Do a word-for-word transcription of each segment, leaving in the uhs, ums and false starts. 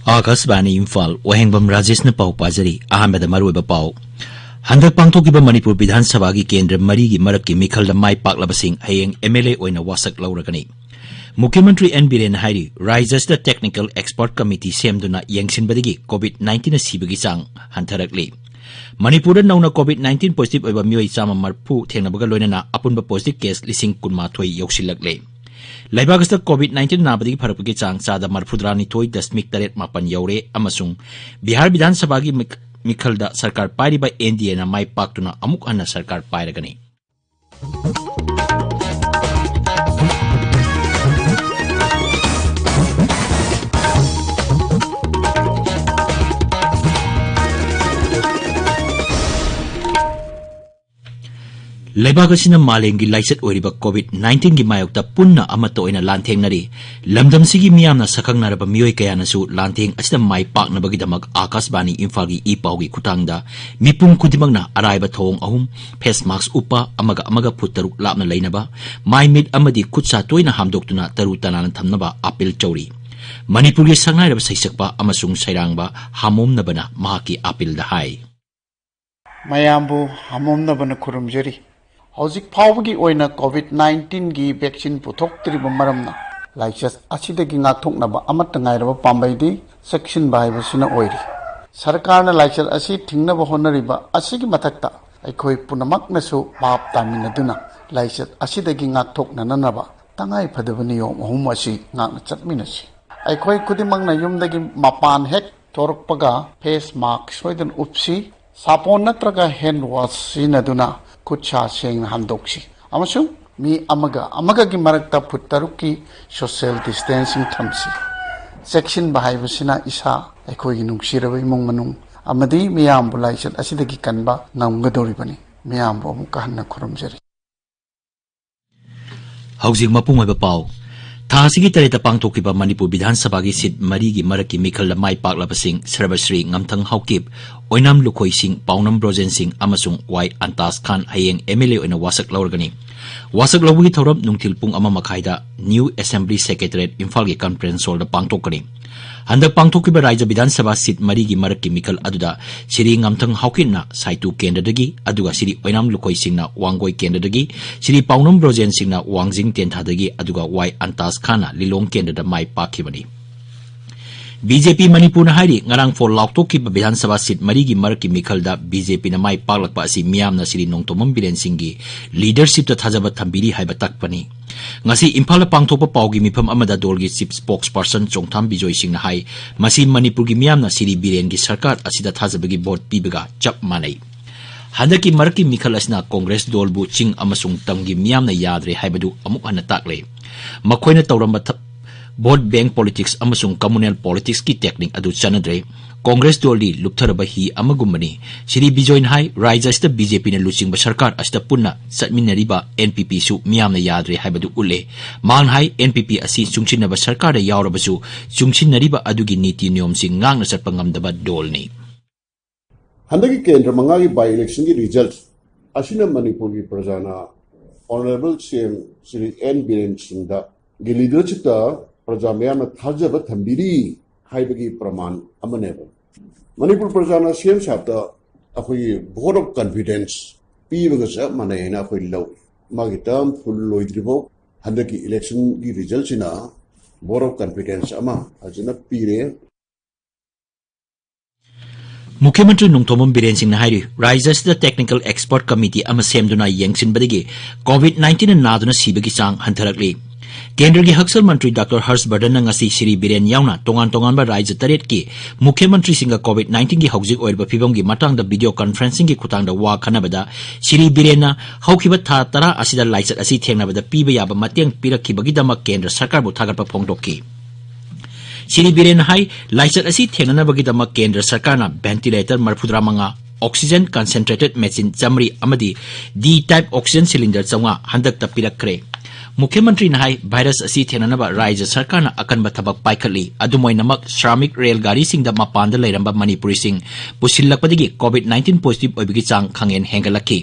ꯑꯥꯀꯥꯁꯕꯥꯅꯤ ꯏꯝꯐꯥꯜ, ꯋꯥꯍꯦꯡꯕꯝ ꯔꯥꯖꯦꯁꯅ ꯄꯥꯎ ꯄꯥꯖꯔꯤ꯫ ꯑꯍꯥꯟꯕꯗ ꯃꯔꯨꯑꯣꯏꯕ ꯄꯥꯎ꯫ ꯍꯟꯗꯛ ꯄꯥꯡꯊꯣꯛꯈꯤꯕ ꯃꯅꯤꯄꯨꯔ ꯕꯤꯙꯥꯟ ꯁꯚꯥꯒꯤ ꯀꯦꯟꯗ꯭ꯔ ꯃꯔꯤꯒꯤ ꯃꯔꯛꯀꯤ ꯃꯤꯈꯜꯗ ꯃꯥꯏ ꯄꯥꯛꯂꯕꯁꯤꯡ ꯍꯌꯦꯡ ꯑꯦꯝ ꯑꯦꯜ ꯑꯦ ꯑꯣꯏꯅ ꯋꯥꯁꯛ ꯂꯧꯔꯒꯅꯤ꯫ ꯃꯨꯈ꯭ꯌ ꯃꯟꯇ꯭ꯔꯤ ꯑꯦꯟ ꯕꯤꯔꯦꯟꯅ ꯍꯥꯏꯔꯤ, ꯔꯥꯖ꯭ꯌꯁꯤꯗ technical expert committee ꯁꯦꯝꯗꯨꯅ ꯌꯦꯡꯁꯤꯟꯕꯗꯒꯤ COVID nineteen ꯅ ꯁꯤꯕꯒꯤ ꯆꯥꯡ ꯍꯟꯊꯔꯛꯂꯤ꯫ ꯃꯅꯤꯄꯨꯔꯗ ꯅꯧꯅ COVID nineteen positive ꯑꯣꯏꯕ ꯃꯤꯑꯣꯏ ꯆꯥꯝꯃ ꯃꯔꯤꯐꯨ ꯊꯦꯡꯅꯕꯒ ꯂꯣꯏꯅꯅ ꯑꯄꯨꯟꯕ positive case ꯂꯤꯁꯤꯡ ꯀꯨꯟꯃꯥꯊꯣꯏ ꯌꯧꯁꯤꯜꯂꯛꯂꯦ꯫ ꯂꯩꯕꯥꯛ ꯑꯁꯤꯗ COVID nineteen ꯅꯥꯕꯗꯒꯤ ꯐꯔꯛꯄꯒꯤ ꯆꯥꯡ ꯆꯥꯗ ꯃꯔꯤꯐꯨꯇꯔꯥꯅꯤꯊꯣꯏ ꯗꯁꯃꯤꯛ ꯇꯔꯦꯠ ꯃꯥꯄꯟ ꯌꯧꯔꯦ ꯑꯃꯁꯨꯡ ꯕꯤꯍꯥꯔ ꯕꯤꯙꯥꯟ ꯁꯚꯥꯒꯤ ꯃꯤꯛ-, ꯃꯤꯈꯜꯗ ꯁꯔꯀꯥꯔ ꯄꯥꯏꯔꯤꯕ ꯑꯦꯟ ꯗꯤ ꯑꯦꯅ ꯃꯥꯏ ꯄꯥꯛꯇꯨꯅ ꯑꯃꯨꯛ ꯍꯟꯅ ꯁꯔꯀꯥꯔ ꯄꯥꯏꯔꯒꯅꯤ꯫ ꯂꯩꯕꯥꯛ ꯑꯁꯤꯅ ꯃꯥꯂꯦꯝꯒꯤ ꯂꯥꯏꯆꯠ ꯑꯣꯏꯔꯤꯕ COVID nineteen ꯒꯤ ꯃꯥꯌꯣꯛꯇ ꯄꯨꯟꯅ ꯑꯃꯠꯇ ꯑꯣꯏꯅ ꯂꯥꯟꯊꯦꯡꯅꯔꯤ꯫ ꯂꯝꯗꯝꯁꯤꯒꯤ ꯃꯤꯌꯥꯝꯅ ꯁꯛꯈꯪꯅꯔꯕ ꯃꯤꯑꯣꯏ ꯀꯌꯥꯅꯁꯨ ꯂꯥꯟꯊꯦꯡ ꯑꯁꯤꯗ ꯃꯥꯏ ꯄꯥꯛꯅꯕꯒꯤꯗꯃꯛ ꯑꯥꯀꯥꯁꯕꯥꯅꯤ ꯏꯝꯐꯥꯜꯒꯤ ꯏ ꯄꯥꯎꯒꯤ ꯈꯨꯠꯊꯥꯡꯗ ꯃꯤꯄꯨꯝ ꯈꯨꯗꯤꯡꯃꯛꯅ ꯑꯔꯥꯏꯕ ꯊꯧꯑꯣꯡ ꯑꯍꯨꯝ, face mask ꯎꯞꯄ, ꯑꯃꯒ ꯑꯃꯒ ꯐꯨꯠ ꯇꯔꯨꯛ ꯂꯥꯞꯅ ꯂꯩꯅꯕ, ꯃꯥꯏ ꯃꯤꯠ ꯑꯃꯗꯤ ꯈꯨꯠ ꯁꯥ ꯇꯣꯏꯅ ꯍꯥꯝꯗꯣꯛꯇꯨꯅ ꯇꯔꯨ ꯇꯅꯥꯟꯅ ꯊꯝꯅꯕ ꯑꯥꯄꯤꯜ ꯇꯧꯔꯤ꯫ ꯃꯅꯤꯄꯨꯔꯒꯤ ꯁꯛꯅꯥꯏꯔꯕ ꯁꯩꯁꯛꯄ ꯑꯃꯁꯨꯡ ꯁꯩꯔꯥꯡꯕ ꯍꯥꯃꯣꯝꯅꯕꯅ ꯃꯍꯥꯛꯀꯤ ꯑꯥꯄꯤꯜꯗ ꯍꯥꯏ꯫ ꯃꯌꯥꯝꯕꯨ ꯍꯥꯃꯣꯝꯅꯕꯅ ꯈꯨꯔꯨꯝꯖꯔꯤ꯫ ꯍꯧꯖꯤꯛ ꯐꯥꯎꯕꯒꯤ ꯑꯣꯏꯅ COVID nineteen ꯒꯤ vaccine ꯄꯨꯊꯣꯛꯇ꯭ꯔꯤꯕ ꯃꯔꯝꯅ ꯂꯥꯏꯆꯠ ꯑꯁꯤꯗꯒꯤ ꯉꯥꯛꯊꯣꯛꯅꯕ ꯑꯃꯠꯇ ꯉꯥꯏꯔꯕ ꯄꯥꯝꯕꯩꯗꯤ ꯆꯦꯛꯁꯤꯟꯕ ꯍꯥꯏꯕꯁꯤꯅ ꯑꯣꯏꯔꯤ꯫ ꯁꯔꯀꯥꯔꯅ ꯂꯥꯏꯆꯠ ꯑꯁꯤ ꯊꯤꯡꯅꯕ ꯍꯣꯠꯅꯔꯤꯕ ꯑꯁꯤꯒꯤ ꯃꯊꯛꯇ ꯑꯩꯈꯣꯏ ꯄꯨꯝꯅꯃꯛꯅꯁꯨ ꯚꯥꯞ ꯇꯥꯃꯤꯟꯅꯗꯨꯅ ꯂꯥꯏꯆꯠ ꯑꯁꯤꯗꯒꯤ ꯉꯥꯛꯊꯣꯛꯅꯅꯕ ꯇꯉꯥꯏ ꯐꯗꯕ ꯅꯤꯌꯣꯝ ꯑꯍꯨꯝ ꯑꯁꯤ ꯉꯥꯛꯅ ꯆꯠꯃꯤꯟꯅꯁꯤ꯫ ꯑꯩꯈꯣꯏ ꯈꯨꯗꯤꯡꯃꯛꯅ ꯌꯨꯝꯗꯒꯤ ꯃꯄꯥꯟ ꯍꯦꯛ ꯊꯣꯔꯛꯄꯒ face mask ꯁꯣꯏꯗꯅ ꯎꯞꯁꯤ꯫ ꯁꯥꯄꯣꯟ ꯅꯠꯇ꯭ꯔꯒ hand wash ꯁꯤꯖꯤꯟꯅꯗꯨꯅ ꯈꯨꯠ ꯁꯥ ꯁꯦꯡꯅ ꯍꯥꯝꯗꯣꯛꯁꯤ ꯑꯃꯁꯨꯡ ꯃꯤ ꯑꯃꯒ ꯑꯃꯒꯒꯤ ꯃꯔꯛꯇ ꯐꯨꯠ ꯇꯔꯨꯛꯀꯤ social distancing ꯊꯝꯁꯤ꯫ ꯆꯦꯛꯁꯤꯟꯕ ꯍꯥꯏꯕꯁꯤꯅ ꯏꯁꯥ, ꯑꯩꯈꯣꯏꯒꯤ ꯅꯨꯡꯁꯤꯔꯕ ꯏꯃꯨꯡ ꯃꯅꯨꯡ ꯑꯃꯗꯤ ꯃꯤꯌꯥꯝꯕꯨ ꯂꯥꯏꯆꯠ ꯑꯁꯤꯗꯒꯤ ꯀꯟꯕ ꯉꯝꯒꯗꯧꯔꯤꯕꯅꯤ꯫ ꯃꯤꯌꯥꯝꯕꯨ ꯑꯃꯨꯛꯀ ꯍꯟꯅ ꯈꯨꯔꯨꯝꯖꯔꯤ꯫ ꯍꯧꯖꯤꯛ ꯃꯄꯨꯡ ꯑꯣꯏꯕ ꯄꯥꯎ꯫ ꯊꯥ ꯑꯁꯤꯒꯤ ꯇꯔꯦꯠꯇ ꯄꯥꯡꯊꯣꯛꯈꯤꯕ ꯃꯅꯤꯄꯨꯔ ꯕꯤꯙꯥꯟ ꯁꯚꯥꯒꯤ ꯁꯤꯠ ꯃꯔꯤꯒꯤ ꯃꯔꯛꯀꯤ ꯃꯤꯈꯜꯗ ꯃꯥꯏ ꯄꯥꯛꯂꯕꯁꯤꯡ ꯁꯔꯕꯁ꯭ꯔꯤ ꯉꯝꯊꯪ ꯍꯥꯎꯀꯤꯞ, ꯑꯣꯏꯅꯥꯝ ꯂꯨꯈꯣꯏ ꯁꯤꯡ, ꯄꯥꯎꯅꯝ ꯕ꯭ꯔꯣꯖꯦꯟ ꯁꯤꯡ ꯑꯃꯁꯨꯡ ꯋꯥꯏ ꯑꯟꯇꯥꯖ ꯈꯥꯟ ꯍꯌꯦꯡ ꯑꯦꯝ ꯑꯦꯜ ꯑꯦ ꯑꯣꯏꯅ ꯋꯥꯁꯛ ꯂꯧꯔꯒꯅꯤ꯫ ꯋꯥꯁꯛ ꯂꯧꯕꯒꯤ ꯊꯧꯔꯝ ꯅꯨꯡꯊꯤꯜ ꯄꯨꯡ ꯑꯃ ꯃꯈꯥꯏꯗ New Assembly Secretariat ꯏꯝꯐꯥꯜꯒꯤ Conference Hallꯗ ꯄꯥꯡꯊꯣꯛꯀꯅꯤ꯫ ꯍꯟꯗꯛ ꯄꯥꯡꯊꯣꯛꯈꯤꯕ ꯔꯥꯏꯖ꯭ꯌ ꯕꯤꯙꯥꯟ ꯁꯚꯥ ꯁꯤꯠ ꯃꯔꯤꯒꯤ ꯃꯔꯛꯀꯤ ꯃꯤꯈꯜ ꯑꯗꯨꯗ ꯁ꯭ꯔꯤ ꯉꯝꯊꯪ ꯍꯥꯎꯀꯤꯞꯅ ꯁꯥꯏꯇꯨ ꯀꯦꯟꯗ꯭ꯔꯗꯒꯤ, ꯑꯗꯨꯒ ꯁ꯭ꯔꯤ ꯑꯣꯏꯅꯥꯝ ꯂꯨꯈꯣꯏ ꯁꯤꯡꯅ ꯋꯥꯡꯒꯣꯏ ꯀꯦꯟꯗ꯭ꯔꯗꯒꯤ, ꯁ꯭ꯔꯤ ꯄꯥꯎꯅꯝ ꯕ꯭ꯔꯣꯖꯦꯟ ꯁꯤꯡꯅ ꯋꯥꯡꯖꯤꯡ ꯇꯦꯟꯊꯥꯗꯒꯤ, ꯑꯗꯨꯒ ꯋꯥꯏ ꯑꯟꯇꯥꯖ ꯈꯥꯟꯅ ꯂꯤꯂꯣꯡ ꯀꯦꯟꯗ꯭ꯔꯗ ꯃꯥꯏ ꯄꯥꯛꯈꯤꯕꯅꯤ꯫ ꯕꯤ ꯖꯦ ꯄꯤ ꯃꯅꯤꯄꯨꯔꯅ ꯍꯥꯏꯔꯤ, ꯉꯔꯥꯡ ꯐꯥꯎ ꯂꯥꯎꯊꯣꯛꯈꯤꯕ ꯕꯤꯙꯥꯟ ꯁꯚꯥ ꯁꯤꯠ ꯃꯔꯤꯒꯤ ꯃꯔꯛꯀꯤ ꯃꯤꯈꯜꯗ ꯕꯤ ꯖꯦ ꯄꯤꯅ ꯃꯥꯏ ꯄꯥꯛꯂꯛꯄ ꯑꯁꯤ ꯃꯤꯌꯥꯝꯅ ꯁ꯭ꯔꯤ ꯅꯣꯡꯊꯣꯝꯕꯝ ꯕꯤꯔꯦꯟ ꯁꯤꯡꯒꯤ leadershipꯇ ꯊꯥꯖꯕ ꯊꯝꯕꯤꯔꯤ ꯍꯥꯏꯕ ꯇꯥꯛꯄꯅꯤ꯫ ꯉꯁꯤ ꯏꯝꯐꯥꯜꯗ ꯄꯥꯡꯊꯣꯛꯄ ꯄꯥꯎꯒꯤ ꯃꯤꯐꯝ ꯑꯃꯗ ꯗꯣꯜꯒꯤ chief spokesperson ꯆꯣꯡꯊꯥꯝ ꯕꯤꯖꯣꯏ ꯁꯤꯡꯅ ꯍꯥꯏ, ꯃꯁꯤ ꯃꯅꯤꯄꯨꯔꯒꯤ ꯃꯤꯌꯥꯝꯅ ꯁ꯭ꯔꯤ ꯕꯤꯔꯦꯟꯒꯤ ꯁꯔꯀꯥꯔ ꯑꯁꯤꯗ ꯊꯥꯖꯕꯒꯤ vote ꯄꯤꯕꯒ ꯆꯞ ꯃꯥꯟꯅꯩ꯫ ꯍꯟꯗꯛꯀꯤ ꯃꯔꯛꯀꯤ ꯃꯤꯈꯜ ꯑꯁꯤꯅ ꯀꯣꯡꯒ꯭ꯔꯦꯁ ꯗꯣꯜꯕꯨ ꯆꯤꯡ ꯑꯃꯁꯨꯡ ꯇꯝꯒꯤ ꯃꯤꯌꯥꯝꯅ ꯌꯥꯗ꯭ꯔꯦ ꯍꯥꯏꯕꯗꯨ ꯑꯃꯨꯛ ꯍꯟꯅ ꯇꯥꯛꯂꯦ꯫ ꯃꯈꯣꯏꯅ ꯇꯧꯔꯝꯕ ꯊ-, vote bank politics ꯑꯃꯁꯨꯡ communal politicsꯀꯤ technique ꯑꯗꯨ ꯆꯠꯅꯗ꯭ꯔꯦ꯫ ꯀꯣꯡꯒ꯭ꯔꯦꯁ ꯗꯣꯜꯗꯤ ꯂꯨꯞꯊꯔꯕ ꯍꯤ ꯑꯃꯒꯨꯝꯕꯅꯤ꯫ ꯁ꯭ꯔꯤ ꯕꯤꯖꯣꯏꯅ ꯍꯥꯏ, ꯔꯥꯏꯖ꯭ꯌ ꯑꯁꯤꯗ ꯕꯤ ꯖꯦ ꯄꯤꯅ ꯂꯨꯆꯤꯡꯕ ꯁꯔꯀꯥꯔ ꯑꯁꯤꯗ ꯄꯨꯟꯅ ꯆꯠꯃꯤꯟꯅꯔꯤꯕ ꯑꯦꯟ ꯄꯤ ꯄꯤꯁꯨ ꯃꯤꯌꯥꯝꯅ ꯌꯥꯗ꯭ꯔꯦ ꯍꯥꯏꯕꯗꯨ ꯎꯠꯂꯦ꯫ ꯃꯍꯥꯛꯅ ꯍꯥꯏ, ꯑꯦꯟ ꯄꯤ ꯄꯤ ꯑꯁꯤ ꯆꯨꯡꯁꯤꯟꯅꯕ ꯁꯔꯀꯥꯔꯗ ꯌꯥꯎꯔꯕꯁꯨ ꯆꯨꯡꯁꯤꯟꯅꯔꯤꯕ ꯑꯗꯨꯒꯤ ꯅꯤꯇꯤ ꯅꯤꯌꯣꯝꯁꯤꯡ ꯉꯥꯛꯅ ꯆꯠꯄ ꯉꯝꯗꯕ ꯗꯣꯜꯅꯤ꯫ ꯍꯟꯗꯛꯀꯤ ꯀꯦꯟꯗ꯭ꯔ ꯃꯉꯥꯒꯤ by electionꯒꯤ result ꯑꯁꯤꯅ ꯃꯅꯤꯄꯨꯔꯒꯤ ꯄ꯭ꯔꯖꯥꯅ Honourable ꯁꯤ ꯑꯦꯝ ꯁ꯭ꯔꯤ ꯑꯦꯟ ꯕꯤꯔꯦꯟ ꯁꯤꯡꯗꯒꯤ leadershipꯇ ꯄ꯭ꯔꯖꯥ ꯃꯌꯥꯝꯅ ꯊꯥꯖꯕ ꯊꯝꯕꯤꯔꯤ ꯍꯥꯏꯕꯒꯤ ꯄ꯭ꯔꯃꯥꯟ ꯑꯃꯅꯦꯕ꯫ ꯃꯅꯤꯄꯨꯔ ꯄ꯭ꯔꯖꯥꯅ ꯁꯤ ꯑꯦꯝ ꯁꯥꯍꯦꯕꯇ ꯑꯩꯈꯣꯏꯒꯤ vote of confidence ꯄꯤꯕꯒ ꯆꯞ ꯃꯥꯟꯅꯩ ꯍꯥꯏꯅ ꯑꯩꯈꯣꯏ ꯂꯧꯏ꯫ ꯃꯥꯒꯤ term full ꯂꯣꯏꯗ꯭ꯔꯤꯐꯥꯎ ꯍꯟꯗꯛꯀꯤ electionꯒꯤ resultꯁꯤꯅ vote of confidence ꯑꯃ ꯐꯖꯅ ꯄꯤꯔꯦ꯫ ꯃꯨꯈ꯭ꯌ ꯃꯟꯇ꯭ꯔꯤ ꯅꯣꯡꯊꯣꯝꯕꯝ ꯕꯤꯔꯦꯟ ꯁꯤꯡꯅ ꯍꯥꯏꯔꯤ, ꯔꯥꯏꯖ꯭ꯌ ꯑꯁꯤꯗ technical expert committee ꯑꯃ ꯁꯦꯝꯗꯨꯅ ꯌꯦꯡꯁꯤꯟꯕꯗꯒꯤ COVID nineteenꯅ ꯅꯥꯗꯨꯅ ꯁꯤꯕꯒꯤ ꯆꯥꯡ ꯍꯟꯊꯔꯛꯂꯤ꯫ ꯀꯦꯟꯗ꯭ꯔꯒꯤ ꯍꯛꯁꯦꯜ ꯃꯟꯇ꯭ꯔꯤ ꯗꯥꯛꯇꯔ ꯍꯔꯁ ꯕꯔꯙꯟꯅ ꯉꯁꯤ ꯁ꯭ꯔꯤ ꯕꯤꯔꯦꯟ ꯌꯥꯎꯅ ꯇꯣꯉꯥꯟ ꯇꯣꯉꯥꯟꯕ ꯔꯥꯏꯖ꯭ꯌ ꯇꯔꯦꯠꯀꯤ ꯃꯨꯈ꯭ꯌ ꯃꯟꯇ꯭ꯔꯤꯁꯤꯡꯒ COVID nineteenꯒꯤ ꯍꯧꯖꯤꯛ ꯑꯣꯏꯔꯤꯕ ꯐꯤꯚꯝꯒꯤ ꯃꯇꯥꯡꯗ video conferencingꯒꯤ ꯈꯨꯠꯊꯥꯡꯗ ꯋꯥ ꯈꯟꯅꯕꯗ, ꯁ꯭ꯔꯤ ꯕꯤꯔꯦꯟꯅ ꯍꯧꯈꯤꯕ ꯊꯥ ꯇꯔꯥ ꯑꯁꯤꯗ ꯂꯥꯏꯆꯠ ꯑꯁꯤ ꯊꯦꯡꯅꯕꯗ ꯄꯤꯕ ꯌꯥꯕ ꯃꯇꯦꯡ ꯄꯤꯔꯛꯈꯤꯕꯒꯤꯗꯃꯛ ꯀꯦꯟꯗ꯭ꯔ ꯁꯔꯀꯥꯔꯕꯨ ꯊꯥꯒꯠꯄ ꯐꯣꯡꯗꯣꯛꯈꯤ꯫ ꯁ꯭ꯔꯤ ꯕꯤꯔꯦꯟꯅ ꯍꯥꯏ, ꯂꯥꯏꯆꯠ ꯑꯁꯤ ꯊꯦꯡꯅꯅꯕꯒꯤꯗꯃꯛ ꯀꯦꯟꯗ꯭ꯔ ꯁꯔꯀꯥꯔꯅ ventilator ꯃꯔꯤꯐꯨꯇꯔꯥ ꯃꯉꯥ, oxygen concentrated machine ꯆꯥꯃꯔꯤ ꯑꯃꯗꯤ D type oxygen cylinder ꯆꯥꯝꯃꯉꯥ ꯍꯟꯗꯛꯇ ꯄꯤꯔꯛꯈ꯭ꯔꯦ꯫ ꯃꯨꯈ꯭ꯌ ꯃꯟꯇ꯭ꯔꯤꯅ ꯍꯥꯏ, ꯚꯥꯏꯔꯁ ꯑꯁꯤ ꯊꯦꯡꯅꯅꯕ ꯔꯥꯖ꯭ꯌ ꯁꯔꯀꯥꯔꯅ ꯑꯀꯟꯕ ꯊꯕꯛ ꯄꯥꯏꯈꯠꯂꯤ꯫ ꯑꯗꯨꯝ ꯑꯣꯏꯅꯃꯛ, ꯁ꯭ꯔꯥꯃꯤꯛ ꯔꯦꯜ ꯒꯥꯔꯤꯁꯤꯡꯗ ꯃꯄꯥꯟꯗ ꯂꯩꯔꯝꯕ ꯃꯅꯤꯄꯨꯔꯤꯁꯤꯡ ꯄꯨꯁꯤꯜꯂꯛꯄꯗꯒꯤ COVID nineteen positive ꯑꯣꯏꯕꯒꯤ ꯆꯥꯡ ꯈꯪꯍꯦꯟ ꯍꯦꯟꯒꯠꯂꯛꯈꯤ꯫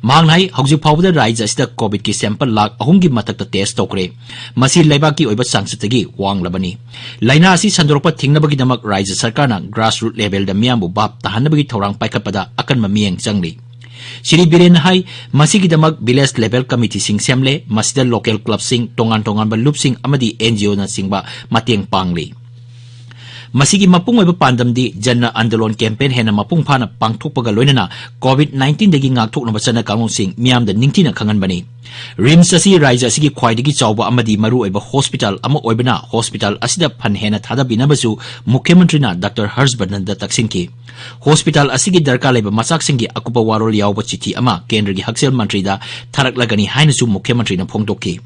ꯃꯍꯥꯛꯅ ꯍꯥꯏ, ꯍꯧꯖꯤꯛ ꯐꯥꯎꯕꯗ ꯔꯥꯖ꯭ꯌ ꯑꯁꯤꯗ COVIDꯀꯤ sample ꯂꯥꯈ ꯑꯍꯨꯝꯒꯤ ꯃꯊꯛꯇ test ꯇꯧꯈ꯭ꯔꯦ꯫ ꯃꯁꯤ ꯂꯩꯕꯥꯛꯀꯤ ꯑꯣꯏꯕ ꯆꯥꯡꯆꯠꯇꯒꯤ ꯋꯥꯡꯂꯕꯅꯤ꯫ ꯂꯥꯏꯅꯥ ꯑꯁꯤ ꯁꯟꯗꯣꯔꯛꯄ ꯊꯤꯡꯅꯕꯒꯤꯗꯃꯛ ꯔꯥꯖ꯭ꯌ ꯁꯔꯀꯥꯔꯅ grassroot levelꯗ ꯃꯤꯌꯥꯝꯕꯨ ꯚꯥꯞ ꯇꯥꯍꯟꯅꯕꯒꯤ ꯊꯧꯔꯥꯡ ꯄꯥꯏꯈꯠꯄꯗ ꯑꯀꯟꯕ ꯃꯤꯠꯌꯦꯡ ꯆꯪꯂꯤ꯫ ꯁ꯭ꯔꯤ ꯕꯤꯔꯦꯟꯅ ꯍꯥꯏ, ꯃꯁꯤꯒꯤꯗꯃꯛ village level committeeꯁꯤꯡ ꯁꯦꯝꯂꯦ, ꯃꯁꯤꯗ local clubꯁꯤꯡ, ꯇꯣꯉꯥꯟ ꯇꯣꯉꯥꯟꯕ ꯂꯨꯞꯁꯤꯡ ꯑꯃꯗꯤ NGOꯅꯆꯤꯡꯕ ꯃꯇꯦꯡ ꯄꯥꯡꯂꯤ꯫ ꯃꯁꯤꯒꯤ ꯃꯄꯨꯡ ꯑꯣꯏꯕ ꯄꯥꯟꯗꯝꯗꯤ ꯖꯟ ꯑꯟꯗꯣꯂꯟ campaign ꯍꯦꯟꯅ ꯃꯄꯨꯡ ꯐꯥꯅ ꯄꯥꯡꯊꯣꯛꯄꯒ ꯂꯣꯏꯅꯅ COVID nineteenꯗꯒꯤ ꯉꯥꯛꯊꯣꯛꯅꯕ ꯆꯠꯅ ꯀꯥꯡꯂꯣꯟꯁꯤꯡ ꯃꯤꯌꯥꯝꯗ ꯅꯤꯡꯊꯤꯅ ꯈꯪꯍꯟꯕꯅꯤ꯫ RIMS ꯑꯁꯤ ꯔꯥꯖ꯭ꯌ ꯑꯁꯤꯒꯤ ꯈ꯭ꯋꯥꯏꯗꯒꯤ ꯆꯥꯎꯕ ꯑꯃꯗꯤ ꯃꯔꯨꯑꯣꯏꯕ hospital ꯑꯃ ꯑꯣꯏꯕꯅ, hospital ꯑꯁꯤꯗ fund ꯍꯦꯟꯅ ꯊꯥꯗꯕꯤꯅꯕꯁꯨ ꯃꯨꯈ꯭ꯌ ꯃꯟꯇ꯭ꯔꯤꯅ ꯗꯥꯛꯇꯔ ꯍꯔꯁ ꯕꯔꯙꯟꯗ ꯇꯛꯁꯤꯟꯈꯤ꯫ Hospital ꯑꯁꯤꯒꯤ ꯗꯔꯀꯥꯔ ꯂꯩꯕ ꯃꯆꯥꯛꯁꯤꯡꯒꯤ ꯑꯀꯨꯞꯄ ꯋꯥꯔꯣꯜ ꯌꯥꯎꯕ ꯆꯤꯊꯤ ꯑꯃ ꯀꯦꯟꯗ꯭ꯔꯒꯤ ꯍꯛꯁꯦꯜ ꯃꯟꯇ꯭ꯔꯤꯗ ꯊꯥꯔꯛꯂꯒꯅꯤ ꯍꯥꯏꯅꯁꯨ ꯃꯨꯈ꯭ꯌ ꯃꯟꯇ꯭ꯔꯤꯅ ꯐꯣꯡꯗꯣꯛꯈꯤ꯫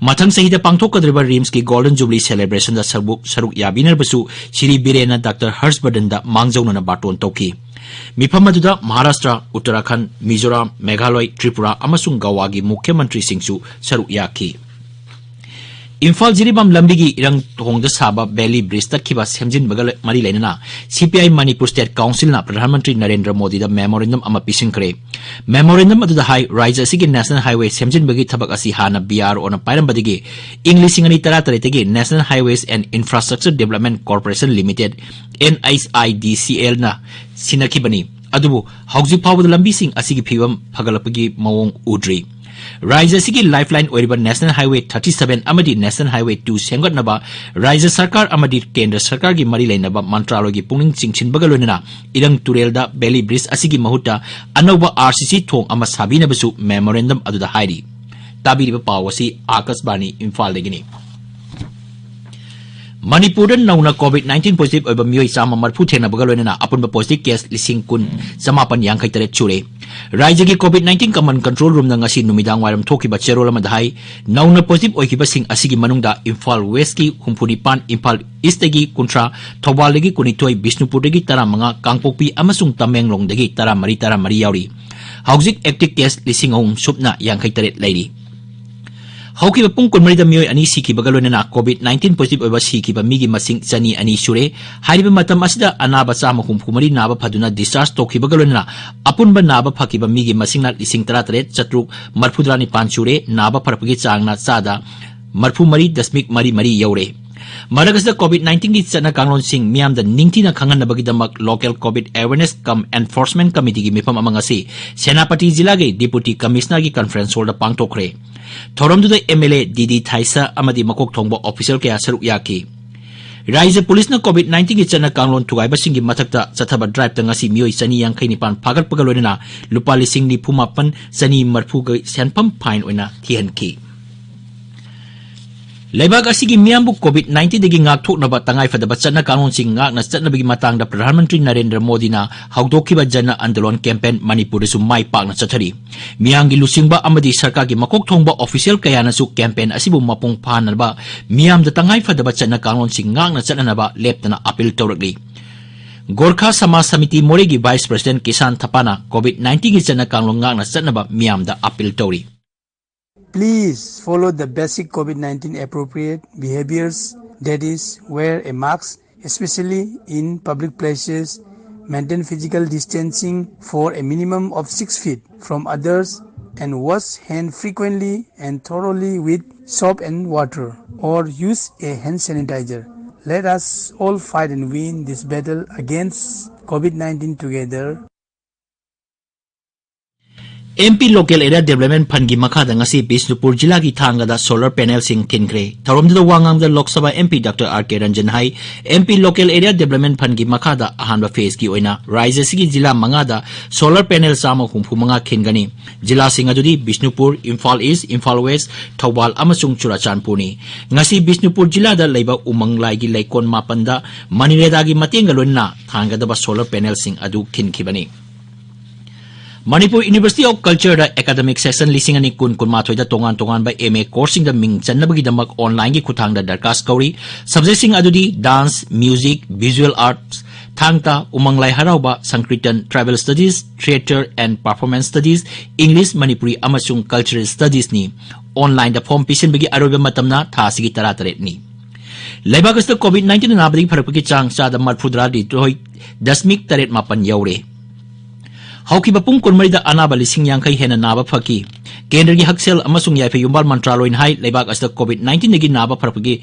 ꯃꯊꯪ ꯆꯍꯤꯗ ꯄꯥꯡꯊꯣꯛꯀꯗꯧꯔꯤꯕ RIMSꯀꯤ Golden Jubilee celebrationꯗ ꯁꯔꯨꯛ, ꯁꯔꯨꯛ ꯌꯥꯕꯤꯅꯕꯁꯨ ꯁ꯭ꯔꯤ ꯕꯤꯔꯦꯟꯅ ꯗꯥꯛꯇꯔ ꯍꯔꯁ ꯕꯔꯙꯟꯗ ꯃꯥꯡꯖꯧꯅꯅ ꯕꯥꯔꯇꯣꯟ ꯇꯧꯈꯤ꯫ ꯃꯤꯐꯝ ꯑꯗꯨꯗ ꯃꯍꯥꯔꯥꯁꯇ꯭ꯔ, ꯎꯠꯇꯔꯥꯈꯟꯗ, ꯃꯤꯖꯣꯔꯥꯝ, ꯃꯦꯘꯥꯂꯣꯏ, ꯇ꯭ꯔꯤꯄꯨꯔꯥ ꯑꯃꯁꯨꯡ ꯒꯋꯥꯒꯤ ꯃꯨꯈ꯭ꯌ ꯃꯟꯇ꯭ꯔꯤꯁꯤꯡꯁꯨ ꯁꯔꯨꯛ ꯌꯥꯈꯤ꯫ ꯏꯝꯐꯥꯜ ꯖꯤꯔꯤꯕꯥꯝ ꯂꯝꯕꯤꯒꯤ ꯏꯔꯪ ꯊꯣꯡꯗ ꯁꯥꯕ ꯕꯦꯂꯤ ꯕ꯭ꯔꯤꯖ ꯇꯠꯈꯤꯕ ꯁꯦꯝꯖꯤꯟꯕꯒ ꯂ-, ꯃꯔꯤ ꯂꯩꯅꯅ CPI Manipur State Councilꯅ Pradhan Mantri Narendra ꯃꯣꯗꯤꯗ memorandum ꯑꯃ ꯄꯤꯁꯤꯟꯈ꯭ꯔꯦ꯫ Memorandum ꯑꯗꯨꯗ ꯍꯥꯏ, ꯔꯥꯖ꯭ꯌ ꯑꯁꯤꯒꯤ National Highway ꯁꯦꯝꯖꯤꯟꯕꯒꯤ ꯊꯕꯛ ꯑꯁꯤ ꯍꯥꯟꯅ BROꯅ ꯄꯥꯏꯔꯝꯕꯗꯒꯤ ꯏꯪ ꯂꯤꯁꯤꯡ ꯑꯅꯤ ꯇꯔꯥꯇꯔꯦꯠꯇꯒꯤ National Highways and Infrastructure Development Corporation Limited, NHIDCLꯅ ꯁꯤꯟꯅꯈꯤꯕꯅꯤ꯫ ꯑꯗꯨꯕꯨ ꯍꯧꯖꯤꯛ ꯐꯥꯎꯕꯗ ꯂꯝꯕꯤꯁꯤꯡ ꯑꯁꯤꯒꯤ ꯐꯤꯕꯝ ꯐꯒꯠꯂꯛꯄꯒꯤ ꯃꯑꯣꯡ ꯎꯗ꯭ꯔꯤ꯫ ꯔꯥꯖ꯭ꯌ ꯑꯁꯤꯒꯤ lifeline ꯑꯣꯏꯔꯤꯕ National Highway thirty seven ꯑꯃꯗꯤ National Highway two ꯁꯦꯝꯒꯠꯅꯕ ꯔꯥꯖ꯭ꯌ ꯁꯔꯀꯥꯔ ꯑꯃꯗꯤ ꯀꯦꯟꯗ꯭ꯔ ꯁꯔꯀꯥꯔꯒꯤ ꯃꯔꯤ ꯂꯩꯅꯕ ꯃꯟꯇ꯭ꯔꯥꯂꯣꯏꯒꯤ ꯄꯨꯛꯅꯤꯡ ꯆꯤꯡꯁꯤꯟꯕꯒ ꯂꯣꯏꯅꯅ ꯏꯔꯪ ꯇꯨꯔꯦꯜꯗ ꯕꯦꯂꯤ ꯕ꯭ꯔꯤꯖ ꯑꯁꯤꯒꯤ ꯃꯍꯨꯠꯇ ꯑꯅꯧꯕ RCC ꯊꯣꯡ ꯑꯃ ꯁꯥꯕꯤꯅꯕꯁꯨ memorandum ꯑꯗꯨꯗ ꯍꯥꯏꯔꯤ꯫ ꯇꯥꯕꯤꯔꯤꯕ ꯄꯥꯎ ꯑꯁꯤ ꯑꯥꯀꯥꯁꯕꯥꯅꯤ ꯏꯝꯐꯥꯜꯗꯒꯤꯅꯤ꯫ ꯃꯅꯤꯄꯨꯔꯗ ꯅꯧꯅ COVID nineteen positive ꯑꯣꯏꯕ ꯃꯤꯑꯣꯏ ꯆꯥꯝꯃ ꯃꯔꯤꯐꯨ ꯊꯦꯡꯅꯕꯒ ꯂꯣꯏꯅꯅ ꯑꯄꯨꯟꯕ positive case ꯂꯤꯁꯤꯡ ꯀꯨꯟ ꯆꯃꯥꯄꯟ ꯌꯥꯡꯈꯩ ꯇꯔꯦꯠ ꯁꯨꯔꯦ꯫ ꯔꯥꯖ꯭ꯌꯒꯤ COVID nineteen Command Control Roomꯅ ꯉꯁꯤ ꯅꯨꯃꯤꯗꯥꯡ ꯋꯥꯏꯔꯝ ꯊꯣꯛꯈꯤꯕ ꯆꯦꯔꯣꯜ ꯑꯃꯗ ꯍꯥꯏ, ꯅꯧꯅ positive ꯑꯣꯏꯈꯤꯕꯁꯤꯡ ꯑꯁꯤꯒꯤ ꯃꯅꯨꯡꯗ ꯏꯝꯐꯥꯜ Westꯀꯤ ꯍꯨꯝꯐꯨ ꯅꯤꯄꯥꯟ, ꯏꯝꯐꯥꯜ Eastꯇꯒꯤ ꯀꯨꯟꯊ꯭ꯔꯥ, ꯊꯧꯕꯥꯜꯗꯒꯤ ꯀꯨꯟꯅꯤꯊꯣꯏ, ꯕꯤꯁꯅꯨꯄꯨꯔꯗꯒꯤ ꯇꯔꯥꯃꯉꯥ, ꯀꯥꯡꯄꯣꯛꯄꯤ ꯑꯃꯁꯨꯡ ꯇꯃꯦꯡꯂꯣꯡꯗꯒꯤ ꯇꯔꯥꯃꯔꯤ, ꯇꯔꯥꯃꯔꯤ ꯌꯥꯎꯔꯤ꯫ ꯍꯧꯖꯤꯛ active case ꯂꯤꯁꯤꯡ ꯑꯍꯨꯝ ꯁꯨꯞꯅ ꯌꯥꯡꯈꯩ ꯇꯔꯦꯠ ꯂꯩꯔꯤ꯫ ꯍꯧꯈꯤꯕ ꯄꯨꯡ ꯀꯨꯟꯃꯔꯤꯗ ꯃꯤꯑꯣꯏ ꯑꯅꯤ ꯁꯤꯈꯤꯕꯒ ꯂꯣꯏꯅꯅ COVID nineteen positive ꯑꯣꯏꯕ ꯁꯤꯈꯤꯕ ꯃꯤꯒꯤ ꯃꯁꯤꯡ ꯆꯅꯤ ꯑꯅꯤ ꯁꯨꯔꯦ꯫ ꯍꯥꯏꯔꯤꯕ ꯃꯇꯝ ꯑꯁꯤꯗ ꯑꯅꯥꯕ ꯆꯥꯝꯃ ꯍꯨꯝꯐꯨ ꯃꯔꯤ ꯅꯥꯕ ꯐꯗꯨꯅ discharge ꯇꯧꯈꯤꯕꯒ ꯂꯣꯏꯅꯅ ꯑꯄꯨꯟꯕ ꯅꯥꯕ ꯐꯈꯤꯕ ꯃꯤꯒꯤ ꯃꯁꯤꯡꯅ ꯂꯤꯁꯤꯡ ꯇꯔꯥꯇꯔꯦꯠ ꯆꯥꯇ꯭ꯔꯨꯛ ꯃꯔꯤꯐꯨꯇꯔꯥ ꯅꯤꯄꯥꯟ ꯁꯨꯔꯦ꯫ ꯅꯥꯕ ꯐꯔꯛꯄꯒꯤ ꯆꯥꯡꯅ ꯆꯥꯗ ꯃꯔꯤꯐꯨ ꯃꯔꯤ ꯗꯁꯃꯤꯛ ꯃꯔꯤ ꯃꯔꯤ ꯌꯧꯔꯦ꯫ ꯃꯔꯛ ꯑꯁꯤꯗ COVID nineteen ꯒꯤ ꯆꯠꯅ ꯀꯥꯡꯂꯣꯟꯁꯤꯡ ꯃꯤꯌꯥꯝꯗ ꯅꯤꯡꯊꯤꯅ ꯈꯪꯍꯟꯅꯕꯒꯤꯗꯃꯛ Local COVID Awareness cum Enforcement Committee ꯒꯤ ꯃꯤꯐꯝ ꯑꯃ ꯉꯁꯤ ꯁꯦꯅꯥꯄꯇꯤ ꯖꯤꯂꯥꯒꯤ Deputy Commissioner ꯒꯤ conference hall ꯗ ꯄꯥꯡꯊꯣꯛꯈ꯭ꯔꯦ꯫ ꯊꯧꯔꯝꯗꯨꯗ MLA ꯗꯤ ꯗꯤ ꯊꯥꯏꯁ ꯑꯃꯗꯤ ꯃꯀꯣꯛ ꯊꯣꯡꯕ official ꯀꯌꯥ ꯁꯔꯨꯛ ꯌꯥꯈꯤ꯫ ꯔꯥꯏꯖ꯭ꯌ ꯄꯨꯂꯤꯁꯅ COVID nineteen ꯒꯤ ꯆꯠꯅ ꯀꯥꯡꯂꯣꯟ ꯊꯨꯒꯥꯏꯕꯁꯤꯡꯒꯤ ꯃꯊꯛꯇ ꯆꯠꯊꯕ drive ꯇ ꯉꯁꯤ ꯃꯤꯑꯣꯏ ꯆꯅꯤ ꯌꯥꯡꯈꯩ ꯅꯤꯄꯥꯟ ꯐꯥꯒꯠꯄꯒ ꯂꯣꯏꯅꯅ ꯂꯨꯄꯥ ꯂꯤꯁꯤꯡ ꯅꯤꯐꯨ ꯃꯥꯄꯟ ꯆꯅꯤ ꯃꯔꯤꯐꯨꯒ ꯁꯦꯟꯐꯝ fine ꯑꯣꯏꯅ ꯊꯤꯍꯟꯈꯤ꯫ ꯂꯩꯕꯥꯛ ꯑꯁꯤꯒꯤ ꯃꯤꯌꯥꯝꯕꯨ COVID nineteen ꯗꯒꯤ ꯉꯥꯛꯊꯣꯛꯅꯕ ꯇꯉꯥꯏꯐꯗꯕ ꯆꯠꯅ ꯀꯥꯡꯂꯣꯟꯁꯤꯡ ꯉꯥꯛꯅ ꯆꯠꯅꯕꯒꯤ ꯃꯇꯥꯡꯗ ꯄ꯭ꯔꯙꯥꯟ ꯃꯟꯇ꯭ꯔꯤ ꯅꯔꯦꯟꯗ꯭ꯔ ꯃꯣꯗꯤꯅ ꯍꯧꯗꯣꯛꯈꯤꯕ ꯖꯟ ꯑꯟꯗꯣꯂꯟ campaign ꯃꯅꯤꯄꯨꯔꯗꯁꯨ ꯃꯥꯏ ꯄꯥꯛꯅ ꯆꯠꯊꯔꯤ꯫ ꯃꯤꯌꯥꯝꯒꯤ ꯂꯨꯆꯤꯡꯕ ꯑꯃꯗꯤ ꯁꯔꯀꯥꯔꯒꯤ ꯃꯀꯣꯛ ꯊꯣꯡꯕ official ꯀꯌꯥꯅꯁꯨ campaign ꯑꯁꯤꯕꯨ ꯃꯄꯨꯡ ꯐꯥꯍꯟꯅꯕ ꯃꯤꯌꯥꯝꯗ ꯇꯉꯥꯏꯐꯗꯕ ꯆꯠꯅ ꯀꯥꯡꯂꯣꯟꯁꯤꯡ ꯉꯥꯛꯅ ꯆꯠꯅꯅꯕ ꯂꯦꯞꯇꯅ appeal ꯇꯧꯔꯛꯂꯤ꯫ ꯒꯣꯔꯈꯥ ꯁꯃꯥꯖ ꯁꯃꯤꯇꯤ ꯃꯣꯔꯦꯒꯤ vice president Kisan ꯊꯄꯥꯅ COVID nineteen ꯒꯤ ꯆꯠꯅ ꯀꯥꯡꯂꯣꯟ ꯉꯥꯛꯅ ꯆꯠꯅꯕ ꯃꯤꯌꯥꯝꯗ appeal ꯇꯧꯔꯤ꯫ Please follow the basic COVID nineteen appropriate behaviors, that is, wear a mask, especially in public places, maintain physical distancing for a minimum of six feet from others, and wash hand frequently and thoroughly with soap and water, or use a hand sanitizer. Let us all fight and win this battle against COVID nineteen together. MP Local Area Development Fund ꯒꯤ ꯃꯈꯥꯗ ꯉꯁꯤ ꯕꯤꯁꯅꯨꯄꯨꯔ ꯖꯤꯂꯥꯒꯤ ꯊꯥꯡꯒꯗ solar panel ꯁꯤꯡ ꯈꯤꯟꯈ꯭ꯔꯦ꯫ ꯊꯧꯔꯝꯗꯨꯗ ꯋꯥ ꯉꯥꯡꯕꯗ Lok Sabha MP Doctor R K Ranjan ꯍꯥꯏ, MP Local Area Development Fund ꯒꯤ ꯃꯈꯥꯗ ꯑꯍꯥꯟꯕ phase ꯀꯤ ꯑꯣꯏꯅ ꯔꯥꯏꯖ꯭ꯌ ꯑꯁꯤꯒꯤ ꯖꯤꯂꯥ ꯃꯉꯥꯗ solar panel ꯆꯥꯝꯃ ꯍꯨꯝꯐꯨ ꯃꯉꯥ ꯈꯤꯟꯒꯅꯤ꯫ ꯖꯤꯂꯥꯁꯤꯡ ꯑꯗꯨꯗꯤ ꯕꯤꯁꯅꯨꯄꯨꯔ, ꯏꯝꯐꯥꯜ ꯏꯁ꯭ꯠ, ꯏꯝꯐꯥꯜ ꯋꯦꯁ꯭ꯠ, ꯊꯧꯕꯥꯜ ꯑꯃꯁꯨꯡ ꯆꯨꯔꯥꯆꯥꯟꯄꯨꯔꯅꯤ꯫ ꯉꯁꯤ ꯕꯤꯁꯅꯨꯄꯨꯔ ꯖꯤꯂꯥꯗ ꯂꯩꯕ ꯎꯃꯪ ꯂꯥꯏꯒꯤ ꯂꯩꯀꯣꯜ ꯃꯥꯄꯟꯗ ꯃꯅꯤꯔꯦꯗꯥꯒꯤ ꯃꯇꯦꯡꯒ ꯂꯣꯏꯅꯅ ꯊꯥꯡꯒꯗꯕ solar panel ꯁꯤꯡ ꯑꯗꯨ ꯈꯤꯟꯈꯤꯕꯅꯤ꯫ Manipur University of Culture the academic session ꯂꯤꯁꯤꯡ ꯑꯅꯤ ꯀꯨꯟ ꯀꯨꯟꯃꯥꯊꯣꯏꯗ ꯇꯣꯉꯥꯟ ꯇꯣꯉꯥꯟꯕ MA course ꯁꯤꯡꯗ ꯃꯤꯡ ꯆꯟꯅꯕꯒꯤꯗꯃꯛ online ꯒꯤ ꯈꯨꯠꯊꯥꯡꯗ ꯗꯔꯈꯥꯁ ꯀꯧꯔꯤ꯫ Subject ꯁꯤꯡ ꯑꯗꯨꯗꯤ dance, music, visual arts, ꯊꯥꯡ ꯇꯥ, ꯎꯃꯪ ꯂꯥꯏ ꯍꯔꯥꯎꯕ, ꯁꯪꯀ꯭ꯔꯤꯇꯟ, Tribal Studies, Theatre and Performance Studies, English, Manipuri ꯑꯃꯁꯨꯡ Cultural Studies ꯅꯤ꯫ Online ꯗ form ꯄꯤꯁꯤꯟꯕꯒꯤ ꯑꯔꯣꯏꯕ ꯃꯇꯝꯅ ꯊꯥ ꯑꯁꯤꯒꯤ ꯇꯔꯥꯇꯔꯦꯠ ꯅꯤ꯫ ꯂꯩꯕꯥꯛ ꯑꯁꯤꯗ COVID nineteen ꯅꯥꯕꯗꯒꯤ ꯐꯔꯛꯄꯒꯤ ꯆꯥꯡ ꯆꯥꯗ ꯃꯔꯤꯐꯨꯇꯔꯥ ꯅꯤꯊꯣꯏ ꯗꯁꯃꯤꯛ ꯇꯔꯦꯠ ꯃꯥꯄꯟ ꯌꯧꯔꯦ꯫ ꯍꯧꯈꯤꯕ ꯄꯨꯡ ꯀꯨꯟꯃꯔꯤꯗ ꯑꯅꯥꯕ ꯂꯤꯁꯤꯡ ꯌꯥꯡꯈꯩ ꯍꯦꯟꯅ ꯅꯥꯕ ꯐꯈꯤ꯫ ꯀꯦꯟꯗ꯭ꯔꯒꯤ ꯍꯛꯁꯦꯜ ꯑꯃꯁꯨꯡ ꯌꯥꯏꯐ ꯌꯨꯝꯕꯥꯜ ꯃꯟꯇ꯭ꯔꯥꯂꯣꯏꯅ ꯍꯥꯏ, ꯂꯩꯕꯥꯛ ꯑꯁꯤꯗ COVID nineteen ꯗꯒꯤ ꯅꯥꯕ ꯐꯔꯛꯄꯒꯤ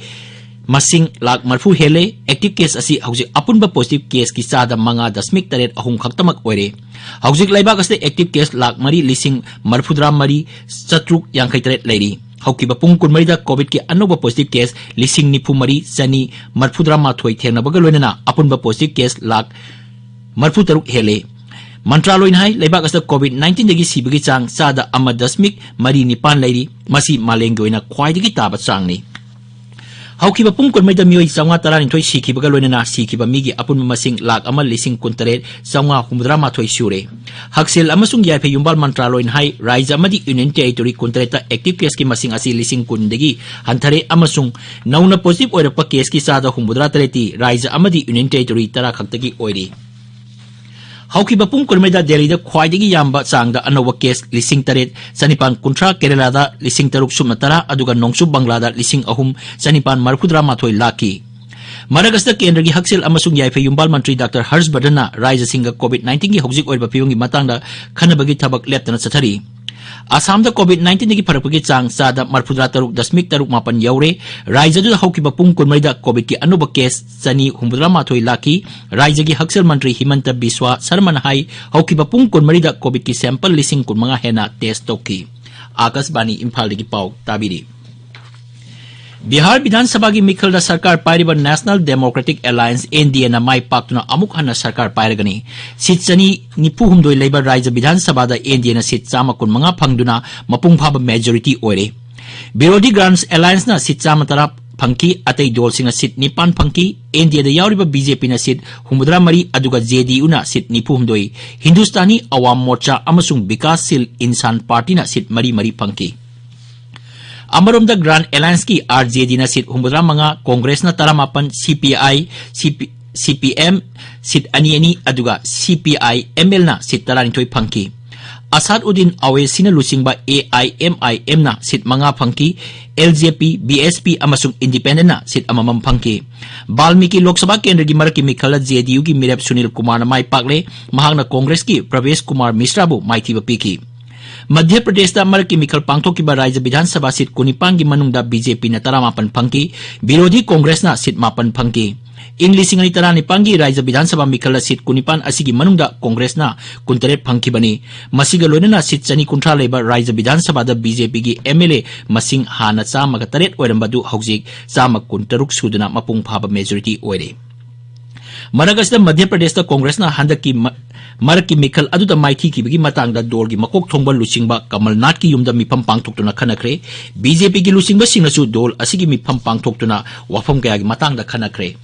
ꯃꯁꯤꯡ ꯂꯥꯈ ꯃꯔꯤꯐꯨ ꯍꯦꯜꯂꯦ꯫ Active case ꯑꯁꯤ ꯍꯧꯖꯤꯛ ꯑꯄꯨꯟꯕ positive case ꯀꯤ ꯆꯥꯗ ꯃꯉꯥ ꯗꯁꯃꯤꯛ ꯇꯔꯦꯠ ꯑꯍꯨꯝ ꯈꯛꯇꯃꯛ ꯑꯣꯏꯔꯦ꯫ ꯍꯧꯖꯤꯛ ꯂꯩꯕꯥꯛ ꯑꯁꯤꯗ active case ꯂꯥꯈ ꯃꯔꯤ ꯂꯤꯁꯤꯡ ꯃꯔꯤꯐꯨꯇꯔꯥ ꯃꯔꯤ ꯆꯥꯇ꯭ꯔꯨꯛ ꯌꯥꯡꯈꯩ ꯇꯔꯦꯠ ꯂꯩꯔꯤ꯫ ꯍꯧꯈꯤꯕ ꯄꯨꯡ ꯀꯨꯟꯃꯔꯤꯗ COVID ꯀꯤ ꯑꯅꯧꯕ positive case ꯂꯤꯁꯤꯡ ꯅꯤꯐꯨ ꯃꯔꯤ ꯆꯅꯤ ꯃꯔꯤꯐꯨꯇꯔꯥ ꯃꯥꯊꯣꯏ ꯊꯦꯡꯅꯕꯒ ꯂꯣꯏꯅꯅ ꯑꯄꯨꯟꯕ positive case ꯂꯥꯈ ꯃꯔꯤꯐꯨ ꯇꯔꯨꯛ ꯍꯦꯜꯂꯦ꯫ ꯃꯟꯇ꯭ꯔꯥꯂꯣꯏꯅ ꯍꯥꯏ, ꯂꯩꯕꯥꯛ ꯑꯁꯤꯗ COVID nineteen ꯗꯒꯤ ꯁꯤꯕꯒꯤ ꯆꯥꯡ ꯆꯥꯗ ꯑꯃ ꯗꯁꯃꯤꯛ ꯃꯔꯤ ꯅꯤꯄꯥꯟ ꯂꯩꯔꯤ꯫ ꯃꯁꯤ ꯃꯥꯂꯦꯝꯒꯤ ꯑꯣꯏꯅ ꯈ꯭ꯋꯥꯏꯗꯒꯤ ꯇꯥꯕ ꯆꯥꯡꯅꯤ꯫ ꯍꯧꯈꯤꯕ ꯄꯨꯡ ꯀꯨꯟꯃꯔꯤꯗ ꯃꯤꯑꯣꯏ ꯆꯥꯝꯃꯉꯥ ꯇꯔꯥꯅꯤꯊꯣꯏ ꯁꯤꯈꯤꯕꯒ ꯂꯣꯏꯅꯅ ꯁꯤꯈꯤꯕ ꯃꯤꯒꯤ ꯑꯄꯨꯟꯕ ꯃꯁꯤꯡ ꯂꯥꯈ ꯑꯃ ꯂꯤꯁꯤꯡ ꯀꯨꯟꯇꯔꯦꯠ ꯆꯥꯝꯃꯉꯥ ꯍꯨꯝꯐꯨꯇꯔꯥ ꯃꯥꯊꯣꯏ ꯁꯨꯔꯦ꯫ ꯍꯛꯁꯦꯜ ꯑꯃꯁꯨꯡ ꯌꯥꯏꯐ ꯌꯨꯝꯕꯥꯜ ꯃꯟꯇ꯭ꯔꯥꯂꯣꯏꯅ ꯍꯥꯏ, ꯔꯥꯖ꯭ꯌ ꯑꯃꯗꯤ Union Territory ꯀꯨꯟꯇꯔꯦꯠꯇ active case ꯀꯤ ꯃꯁꯤꯡ ꯑꯁꯤ ꯂꯤꯁꯤꯡ ꯀꯨꯟꯗꯒꯤ ꯍꯟꯊꯔꯦ ꯑꯃꯁꯨꯡ ꯅꯧꯅ positive ꯑꯣꯏꯔꯛꯄ case ꯀꯤ ꯆꯥꯗ ꯍꯨꯝꯐꯨꯇꯔꯥ ꯇꯔꯦꯠꯇꯤ ꯔꯥꯖ꯭ꯌ ꯑꯃꯗꯤ Union Territory ꯇꯔꯥ ꯈꯛꯇꯒꯤ ꯑꯣꯏꯔꯤ꯫ ꯍꯧꯈꯤꯕ ꯄꯨꯡ ꯀꯨꯟꯃꯔꯤꯗ ꯗꯦꯜꯂꯤꯗ ꯈ꯭ꯋꯥꯏꯗꯒꯤ ꯌꯥꯝꯕ ꯆꯥꯡꯗ ꯑꯅꯧꯕ case ꯂꯤꯁꯤꯡ ꯇꯔꯦꯠ ꯆꯅꯤꯄꯥꯟ ꯀꯨꯟꯊ꯭ꯔꯥ, ꯀꯦꯔꯂꯥꯗ ꯂꯤꯁꯤꯡ ꯇꯔꯨꯛ ꯁꯨꯞꯅ ꯇꯔꯥ, ꯑꯗꯨꯒ ꯅꯣꯡꯆꯨꯞ ꯕꯪꯒ꯭ꯂꯥꯗ ꯂꯤꯁꯤꯡ ꯑꯍꯨꯝ ꯆꯅꯤꯄꯥꯟ ꯃꯔꯤꯐꯨꯇꯔꯥ ꯃꯥꯊꯣꯏ ꯂꯥꯛꯈꯤ꯫ ꯃꯔꯛ ꯑꯁꯤꯗ ꯀꯦꯟꯗ꯭ꯔꯒꯤ ꯍꯛꯁꯦꯜ ꯑꯃꯁꯨꯡ ꯌꯥꯏꯐ ꯌꯨꯝꯕꯥꯜ ꯃꯟꯇ꯭ꯔꯤ ꯗꯥꯛꯇꯔ ꯍꯔꯁ ꯕꯔꯙꯟꯅ ꯔꯥꯖ꯭ꯌꯁꯤꯡꯒ COVID nineteen ꯒꯤ ꯍꯧꯖꯤꯛ ꯑꯣꯏꯔꯤꯕ ꯐꯤꯕꯝꯒꯤ ꯃꯇꯥꯡꯗ ꯈꯟꯅꯕꯒꯤ ꯊꯕꯛ ꯂꯦꯞꯇꯅ ꯆꯠꯊꯔꯤ꯫ ꯑꯁꯥꯝꯗ COVID nineteen ꯗꯒꯤ ꯐꯔꯛꯄꯒꯤ ꯆꯥꯡ ꯆꯥꯗ ꯃꯔꯤꯐꯨꯇꯔꯥ ꯇꯔꯨꯛ ꯗꯁꯃꯤꯛ ꯇꯔꯨꯛ ꯃꯥꯄꯟ ꯌꯧꯔꯦ꯫ ꯔꯥꯖ꯭ꯌ ꯑꯗꯨꯗ ꯍꯧꯈꯤꯕ ꯄꯨꯡ ꯀꯨꯟꯃꯔꯤꯗ COVID ꯀꯤ ꯑꯅꯧꯕ case ꯆꯅꯤ ꯍꯨꯝꯐꯨꯇꯔꯥ ꯃꯥꯊꯣꯏ ꯂꯥꯛꯈꯤ꯫ ꯔꯥꯖ꯭ꯌꯒꯤ ꯍꯛꯁꯦꯜ ꯃꯟꯇ꯭ꯔꯤ ꯍꯤꯃꯟꯇ ꯕꯤꯁ꯭ꯋꯥ ꯁꯔꯃꯅ ꯍꯥꯏ, ꯍꯧꯈꯤꯕ ꯄꯨꯡ ꯀꯨꯟꯃꯔꯤꯗ COVID ꯀꯤ sample ꯂꯤꯁꯤꯡ ꯀꯨꯟꯃꯉꯥ ꯍꯦꯟꯅ test ꯇꯧꯈꯤ꯫ ꯑꯥꯀꯥꯁꯕꯥꯅꯤ ꯏꯝꯐꯥꯜꯗꯒꯤ ꯄꯥꯎ ꯇꯥꯕꯤꯔꯤ꯫ ꯕꯤꯍꯥꯔ ꯕꯤꯙꯥꯟ ꯁꯚꯥꯒꯤ ꯃꯤꯈꯜꯗ ꯁꯔꯀꯥꯔ ꯄꯥꯏꯔꯤꯕ National Democratic Alliance, N D A ꯅ ꯃꯥꯏ ꯄꯥꯛꯇꯨꯅ ꯑꯃꯨꯛ ꯍꯟꯅ ꯁꯔꯀꯥꯔ ꯄꯥꯏꯔꯒꯅꯤ꯫ Seat ꯆꯅꯤ ꯅꯤꯐꯨ ꯍꯨꯝꯗꯣꯏ ꯂꯩꯕ ꯔꯥꯖ꯭ꯌ ꯕꯤꯙꯥꯟ ꯁꯚꯥꯗ N D A ꯅ seat ꯆꯥꯝꯃ ꯀꯨꯟꯃꯉꯥ ꯐꯪꯗꯨꯅ ꯃꯄꯨꯡ ꯐꯥꯕ majority ꯑꯣꯏꯔꯦ꯫ ꯕꯤꯔꯣꯙꯤ Grand Alliance ꯅ seat ꯆꯥꯝꯃ ꯇꯔꯥ ꯐꯪꯈꯤ, ꯑꯇꯩ ꯗꯣꯜꯁꯤꯡꯅ seat ꯅꯤꯄꯥꯟ ꯐꯪꯈꯤ꯫ N D A ꯗ ꯌꯥꯎꯔꯤꯕ B J P ꯅ seat ꯍꯨꯝꯐꯨꯇꯔꯥ ꯃꯔꯤ, ꯑꯗꯨꯒ J D U ꯅ seat ꯅꯤꯐꯨ ꯍꯨꯝꯗꯣꯏ, ꯍꯤꯟꯗꯨꯁꯇꯥꯅꯤ ꯑꯋꯥꯝ ꯃꯣꯔꯆꯥ ꯑꯃꯁꯨꯡ ꯕꯤꯀꯥꯁ ꯁꯤꯜ ꯏꯟꯁꯥꯟ ꯄꯥꯔꯇꯤꯅ seat ꯃꯔꯤ ꯃꯔꯤ ꯐꯪꯈꯤ꯫ ꯑꯃꯔꯣꯝꯗ Grand Alliance ꯀꯤ R J D ꯅ seat ꯍꯨꯝꯐꯨꯇꯔꯥ ꯃꯉꯥ, ꯀꯣꯡꯒ꯭ꯔꯦꯁꯅ ꯇꯔꯥꯃꯥꯄꯟ, C P I, C P, ꯁꯤ ꯄꯤ ꯑꯦꯝ ꯁꯤꯠ ꯑꯅꯤ ꯑꯅꯤ, ꯑꯗꯨꯒ ꯁꯤ ꯄꯤ ꯑꯥꯏ ꯑꯦꯝ ꯑꯦꯜꯅ ꯁꯤꯠ ꯇꯔꯥꯅꯤꯊꯣꯏ ꯐꯪꯈꯤ꯫ ꯑꯁꯥꯗ ꯎꯗꯤꯟ ꯑꯋꯦꯁꯤꯅ ꯂꯨꯆꯤꯡꯕ ꯑꯦ ꯑꯥꯏ ꯑꯦꯝ ꯑꯥꯏ ꯑꯦꯝꯅ ꯁꯤꯠ ꯃꯉꯥ ꯐꯪꯈꯤ꯫ ꯑꯦꯜ ꯖꯦ ꯄꯤ, ꯕꯤ ꯑꯦꯁ ꯄꯤ ꯑꯃꯁꯨꯡ ꯏꯟꯗꯤꯄꯦꯟꯗꯦꯟꯠꯅ ꯁꯤꯠ ꯑꯃꯃꯝ ꯐꯪꯈꯤ꯫ ꯕꯥꯜꯃꯤꯀꯤ ꯂꯣꯛ ꯁꯚꯥ ꯀꯦꯟꯗ꯭ꯔꯒꯤ ꯃꯔꯛꯀꯤ ꯃꯤꯈꯜꯗ ꯖꯦ ꯗꯤ ꯌꯨꯒꯤ ꯃꯤꯔꯦꯞ ꯁꯨꯅꯤꯜ ꯀꯨꯃꯥꯔꯅ ꯃꯥꯏ ꯄꯥꯛꯂꯦ꯫ ꯃꯍꯥꯛꯅ ꯀꯣꯡꯒ꯭ꯔꯦꯁꯀꯤ ꯄ꯭ꯔꯚꯦꯁ ꯀꯨꯃꯥꯔ ꯃꯤꯁ꯭ꯔꯥꯕꯨ ꯃꯥꯏꯊꯤꯕ ꯄꯤꯈꯤ꯫ ꯃꯙ꯭ꯌ ꯄ꯭ꯔꯗꯦꯁꯇ ꯃꯔꯛꯀꯤ ꯃꯤꯈꯜ ꯄꯥꯡꯊꯣꯛꯈꯤꯕ ꯔꯥꯖ꯭ꯌ ꯕꯤꯙꯥꯟ ꯁꯚꯥ ꯁꯤꯠ ꯀꯨꯟꯅꯤꯄꯥꯟꯒꯤ ꯃꯅꯨꯡꯗ ꯕꯤ ꯖꯦ ꯄꯤꯅ ꯇꯔꯥꯃꯥꯄꯟ ꯐꯪꯈꯤ, ꯕꯤꯔꯣꯙꯤ ꯀꯣꯡꯒ꯭ꯔꯦꯁꯅ ꯁꯤꯠ ꯃꯥꯄꯟ ꯐꯪꯈꯤ꯫ ꯏꯪ ꯂꯤꯁꯤꯡ ꯑꯅꯤ ꯇꯔꯥꯅꯤꯄꯥꯟꯒꯤ ꯔꯥꯖ꯭ꯌ ꯕꯤꯙꯥꯟ ꯁꯚꯥ ꯃꯤꯈꯜꯗ ꯁꯤꯠ ꯀꯨꯟꯅꯤꯄꯥꯟ ꯑꯁꯤꯒꯤ ꯃꯅꯨꯡꯗ ꯀꯣꯡꯒ꯭ꯔꯦꯁꯅ ꯀꯨꯟꯇꯔꯦꯠ ꯐꯪꯈꯤꯕꯅꯤ꯫ ꯃꯁꯤꯒ ꯂꯣꯏꯅꯅ ꯁꯤꯠ ꯆꯅꯤ ꯀꯨꯟꯊ꯭ꯔꯥ ꯂꯩꯕ ꯔꯥꯖ꯭ꯌ ꯕꯤꯙꯥꯟ ꯁꯚꯥꯗ ꯕꯤ ꯖꯦ ꯄꯤꯒꯤ ꯑꯦꯝ ꯑꯦꯜ ꯑꯦ ꯃꯁꯤꯡ ꯍꯥꯟꯅ ꯆꯥꯝꯃꯒ ꯇꯔꯦꯠ ꯑꯣꯏꯔꯝꯕꯗꯨ ꯍꯧꯖꯤꯛ ꯆꯥꯝꯃ ꯀꯨꯟꯇꯔꯨꯛ ꯁꯨꯗꯨꯅ ꯃꯄꯨꯡ ꯐꯥꯕ ꯃꯦꯖꯣꯔꯤꯇꯤ ꯑꯣꯏꯔꯦ꯫ ꯃꯔꯛ ꯑꯁꯤꯗ ꯃꯙ꯭ꯌ ꯄ꯭ꯔꯗꯦꯁꯇ ꯀꯣꯡꯒ꯭ꯔꯦꯁꯅ ꯍꯟꯗꯛꯀꯤ ꯃ-, ꯃꯔꯛꯀꯤ ꯃꯤꯈꯜ ꯑꯗꯨꯗ ꯃꯥꯏꯊꯤꯈꯤꯕꯒꯤ ꯃꯇꯥꯡꯗ ꯗꯣꯜꯒꯤ ꯃꯀꯣꯛ ꯊꯣꯡꯕ ꯂꯨꯆꯤꯡꯕ ꯀꯃꯜꯅꯥꯊꯀꯤ ꯌꯨꯝꯗ ꯃꯤꯐꯝ ꯄꯥꯡꯊꯣꯛꯇꯨꯅ ꯈꯟꯅꯈ꯭ꯔꯦ꯫ ꯕꯤ ꯖꯦ ꯄꯤꯒꯤ ꯂꯨꯆꯤꯡꯕꯁꯤꯡꯅꯁꯨ ꯗꯣꯜ ꯑꯁꯤꯒꯤ ꯃꯤꯐꯝ ꯄꯥꯡꯊꯣꯛꯇꯨꯅ ꯋꯥꯐꯝ ꯀꯌꯥꯒꯤ ꯃꯇꯥꯡꯗ ꯈꯟꯅꯈ꯭ꯔꯦ꯫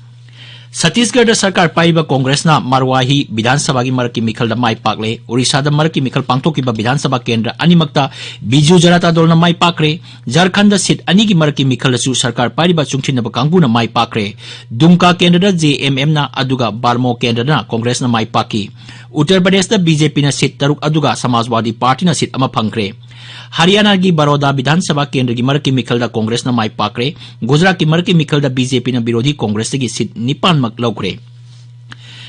ꯁꯠꯇꯤꯁꯒꯔꯗ ꯁꯔꯀꯥꯔ ꯄꯥꯏꯔꯤꯕ ꯀꯣꯡꯒ꯭ꯔꯦꯁꯅ ꯃꯔꯋꯥꯍꯤ ꯕꯤꯙꯥꯟ ꯁꯚꯥꯒꯤ ꯃꯔꯛꯀꯤ ꯃꯤꯈꯜꯗ ꯃꯥꯏ ꯄꯥꯛꯂꯦ꯫ ꯑꯣꯔꯤꯁꯥꯗ ꯃꯔꯛꯀꯤ ꯃꯤꯈꯜ ꯄꯥꯡꯊꯣꯛꯈꯤꯕ ꯕꯤꯙꯥꯟ ꯁꯚꯥ ꯀꯦꯟꯗ꯭ꯔ ꯑꯅꯤꯃꯛꯇ ꯕꯤꯖꯨ ꯖꯅꯇꯥ ꯗꯜꯅ ꯃꯥꯏ ꯄꯥꯛꯈ꯭ꯔꯦ꯫ ꯖꯥꯔꯈꯟꯗ ꯁꯤꯠ ꯑꯅꯤꯒꯤ ꯃꯔꯛꯀꯤ ꯃꯤꯈꯜꯗꯁꯨ ꯁꯔꯀꯥꯔ ꯄꯥꯏꯔꯤꯕ ꯆꯨꯡꯁꯤꯟꯅꯕ ꯀꯥꯡꯕꯨꯅ ꯃꯥꯏ ꯄꯥꯛꯈ꯭ꯔꯦ꯫ ꯗꯨꯝꯀꯥ ꯀꯦꯟꯗ꯭ꯔꯗ ꯖꯦ ꯑꯦꯝ ꯑꯦꯝꯅ, ꯑꯗꯨꯒ ꯕꯥꯔꯃꯣ ꯀꯦꯟꯗ꯭ꯔꯗꯅ ꯀꯣꯡꯒ꯭ꯔꯦꯁꯅ ꯃꯥꯏ ꯄꯥꯛꯈꯤ꯫ ꯎꯠꯇꯔ ꯄ꯭ꯔꯗꯦꯁꯇ ꯕꯤ ꯖꯦ ꯄꯤꯅ ꯁꯤꯠ ꯇꯔꯨꯛ, ꯑꯗꯨꯒ ꯁꯃꯥꯖꯋꯥꯗꯤ ꯄꯥꯔꯇꯤꯅ ꯁꯤꯠ ꯑꯃ ꯐꯪꯈ꯭ꯔꯦ꯫ ꯍꯔꯤꯌꯥꯅꯥꯒꯤ ꯕꯔꯣꯗꯥ ꯕꯤꯙꯥꯟ ꯁꯚꯥ ꯀꯦꯟꯗ꯭ꯔꯒꯤ ꯃꯔꯛꯀꯤ ꯃꯤꯈꯜꯗ ꯀꯣꯡꯒ꯭ꯔꯦꯁꯅ ꯃꯥꯏ ꯄꯥꯛꯈ꯭ꯔꯦ꯫ ꯒꯨꯖꯔꯥꯠꯀꯤ ꯃꯔꯛꯀꯤ ꯃꯤꯈꯜꯗ ꯕꯤ ꯖꯦ ꯄꯤꯅ ꯕꯤꯔꯣꯙꯤ ꯀꯣꯡꯒ꯭ꯔꯦꯁꯇꯒꯤ ꯁꯤꯠ ꯅꯤꯄꯥꯟꯃꯛ ꯂꯧꯈ꯭ꯔꯦ꯫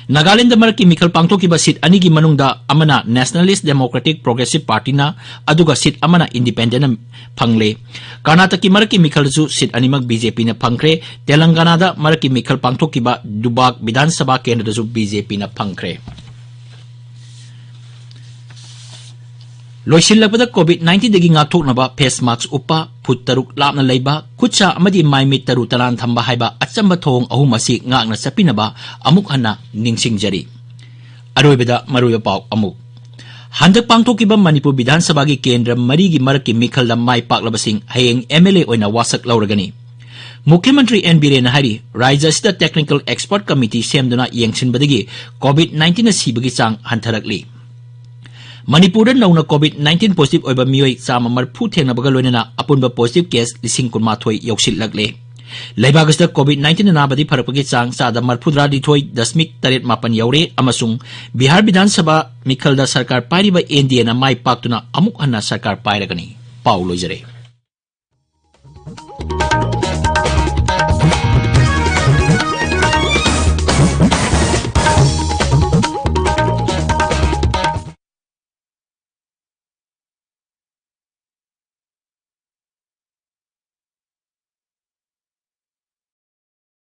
ꯅꯥꯒꯥꯂꯦꯟꯗ ꯃꯔꯛꯀꯤ ꯃꯤꯈꯜ ꯄꯥꯡꯊꯣꯛꯈꯤꯕ ꯁꯤꯠ ꯑꯅꯤꯒꯤ ꯃꯅꯨꯡꯗ ꯑꯃꯅ ꯅꯦꯁꯅꯦꯂꯤꯁ ꯗꯦꯃꯣꯀ꯭ꯔꯦꯇꯤꯛ ꯄ꯭ꯔꯣꯒ꯭ꯔꯦꯁꯤꯞ ꯄꯥꯔꯇꯤꯅ, ꯑꯗꯨꯒ ꯁꯤꯠ ꯑꯃꯅ ꯏꯟꯗꯤꯄꯦꯟꯗꯦꯟꯠꯅ ꯐꯪꯂꯦ꯫ ꯀꯔꯅꯥꯇꯀꯀꯤ ꯃꯔꯛꯀꯤ ꯃꯤꯈꯜꯗꯁꯨ ꯁꯤꯠ ꯑꯅꯤꯃꯛ ꯕꯤ ꯖꯦ ꯄꯤꯅ ꯐꯪꯈ꯭ꯔꯦ꯫ ꯇꯦꯂꯪꯒꯥꯅꯥꯗ ꯃꯔꯛꯀꯤ ꯃꯤꯈꯜ ꯄꯥꯡꯊꯣꯛꯈꯤꯕ ꯗꯨꯕꯥꯛ ꯕꯤꯙꯥꯟ ꯁꯚꯥ ꯀꯦꯟꯗ꯭ꯔꯗꯁꯨ ꯕꯤ ꯖꯦ ꯄꯤꯅ ꯐꯪꯈ꯭ꯔꯦ꯫ ꯂꯣꯏꯁꯤꯜꯂꯛꯄꯗ, ꯀꯣꯚꯤꯗ ꯅꯥꯏꯟꯇꯤꯟꯗꯒꯤ ꯉꯥꯛꯊꯣꯛꯅꯕ ꯐꯦꯁ ꯃꯥꯛꯁ ꯎꯞꯄ, ꯐꯨꯠ ꯇꯔꯨꯛ ꯂꯥꯞꯅ ꯂꯩꯕ, ꯈꯨꯠ ꯁꯥ ꯑꯃꯗꯤ ꯃꯥꯏ ꯃꯤꯠ ꯇꯔꯨ ꯇꯅꯥꯟ ꯊꯝꯕ ꯍꯥꯏꯕ ꯑꯆꯝꯕ ꯊꯧꯑꯣꯡ ꯑꯍꯨꯝ ꯑꯁꯤ ꯉꯥꯛꯅ ꯆꯠꯄꯤꯅꯕ ꯑꯃꯨꯛ ꯍꯟꯅ ꯅꯤꯡꯁꯤꯡꯖꯔꯤ꯫ ꯑꯔꯣꯏꯕꯗ ꯃꯔꯨꯑꯣꯏꯕ ꯄꯥꯎ ꯑꯃꯨꯛ꯫ ꯍꯟꯗꯛ ꯄꯥꯡꯊꯣꯛꯈꯤꯕ ꯃꯅꯤꯄꯨꯔ ꯕꯤꯙꯥꯟ ꯁꯚꯥꯒꯤ ꯀꯦꯟꯗ꯭ꯔ ꯃꯔꯤꯒꯤ ꯃꯔꯛꯀꯤ ꯃꯤꯈꯜꯗ ꯃꯥꯏ ꯄꯥꯛꯂꯕꯁꯤꯡ ꯍꯌꯦꯡ ꯑꯦꯝ ꯑꯦꯜ ꯑꯦ ꯑꯣꯏꯅ ꯋꯥꯁꯛ ꯂꯧꯔꯒꯅꯤ꯫ ꯃꯨꯈ꯭ꯌ ꯃꯟꯇ꯭ꯔꯤ ꯑꯦꯟ ꯕꯤꯔꯦꯟꯅ ꯍꯥꯏꯔꯤ, ꯔꯥꯖ꯭ꯌ ꯑꯁꯤꯗ ꯇꯦꯛꯅꯤꯀꯦꯜ ꯑꯦꯛꯁꯄꯔꯠ ꯀꯃꯤꯇꯤ ꯁꯦꯝꯗꯨꯅ ꯌꯦꯡꯁꯤꯟꯕꯗꯒꯤ ꯀꯣꯚꯤꯗ ꯅꯥꯏꯟꯇꯤꯟꯅ ꯁꯤꯕꯒꯤ ꯆꯥꯡ ꯍꯟꯊꯔꯛꯂꯤ꯫ ꯃꯅꯤꯄꯨꯔꯗ ꯅꯧꯅ ꯀꯣꯚꯤꯗ ꯅꯥꯏꯟꯇꯤꯟ ꯄꯣꯖꯤꯇꯤꯚ ꯑꯣꯏꯕ ꯃꯤꯑꯣꯏ ꯆꯥꯝꯃ ꯃꯔꯤꯐꯨ ꯊꯦꯡꯅꯕꯒ ꯂꯣꯏꯅꯅ ꯑꯄꯨꯟꯕ ꯄꯣꯖꯤꯇꯤꯚ ꯀꯦꯁ ꯂꯤꯁꯤꯡ ꯀꯨꯟꯃꯥꯊꯣꯏ ꯌꯧꯁꯤꯜꯂꯛꯂꯦ꯫ ꯂꯩꯕꯥꯛ ꯑꯁꯤꯗ COVID nineteen ꯑꯅꯥꯕꯗꯤ ꯐꯔꯛꯄꯒꯤ ꯆꯥꯡ ꯆꯥꯗ ꯃꯔꯤꯐꯨꯇꯔꯥꯅꯤꯊꯣꯏ ꯗꯁꯃꯤꯛ ꯇꯔꯦꯠ ꯃꯥꯄꯟ ꯌꯧꯔꯦ ꯑꯃꯁꯨꯡ ꯕꯤꯍꯥꯔ ꯕꯤꯙꯥꯟ ꯁꯚꯥ ꯃꯤꯈꯜꯗ ꯁꯔꯀꯥꯔ ꯄꯥꯏꯔꯤꯕ NDAꯅ ꯃꯥꯏ ꯄꯥꯛꯇꯨꯅ ꯑꯃꯨꯛ ꯍꯟꯅ ꯁꯔꯀꯥꯔ ꯄꯥꯏꯔꯒꯅꯤ꯫ ꯄꯥꯎ ꯂꯣꯏꯖꯔꯦ꯫